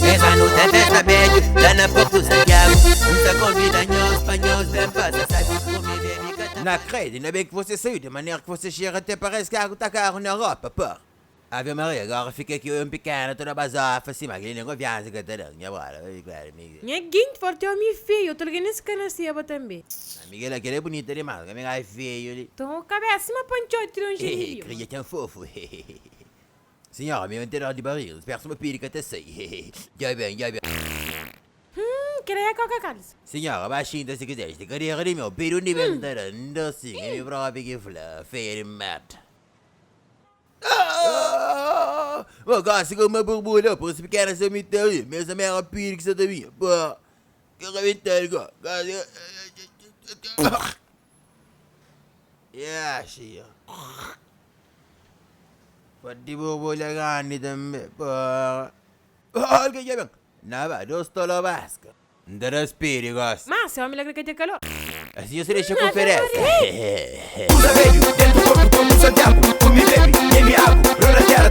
Es anu ten festa bedju la na Portu Santiagu N ta konvida nhos pa nhos ben pasa sabi Kume bebi ka ta Na kredi, ainda bem que você saiu de maneira que você cheira até parece que água tá caro na Europa, porra. Ave Maria, agora fica aqui um pequeno toda bazofa sima aquele nem confiança que ta dan, nha brother, vai ficar amigo. Nha genti forti omi feio, otu algen nen si ka naseba tanbe. Amiga la, kel é bonita dimas, ka mi gai feio li. Ton kabesa sima pantxoti di un Hehe, kria txan fofu, hehehe. Senhora, mi é un dor di bariga, n spera suma pidi ka ta sai, hehehe. Dja ben, dja ben. Hum, kel é koka kalsa. Senhora, ba xinta si kizer, esti kadera di meu, pidi undi ben ta da, n da sin, é mi propi ki fla, feia di merda. Ah! Bo gosi ku uma burbulha, por isso pequena sa mi ta ri, mesa mi era pidi ki sa ta binha, pô, ki rebenta-l go, gosi. Yeah, xia. Forti burbulha grandi tanbe, porra. Olha que ben. Na ba, dos tolobaska. N ta da spiri gosi. Má, se ómi la kre ka ten kalor. Asi nhos ta dexa konferensa. Usa bedju, dentu portu como Santiago Kumi bebi, nhemi agu, roda tera.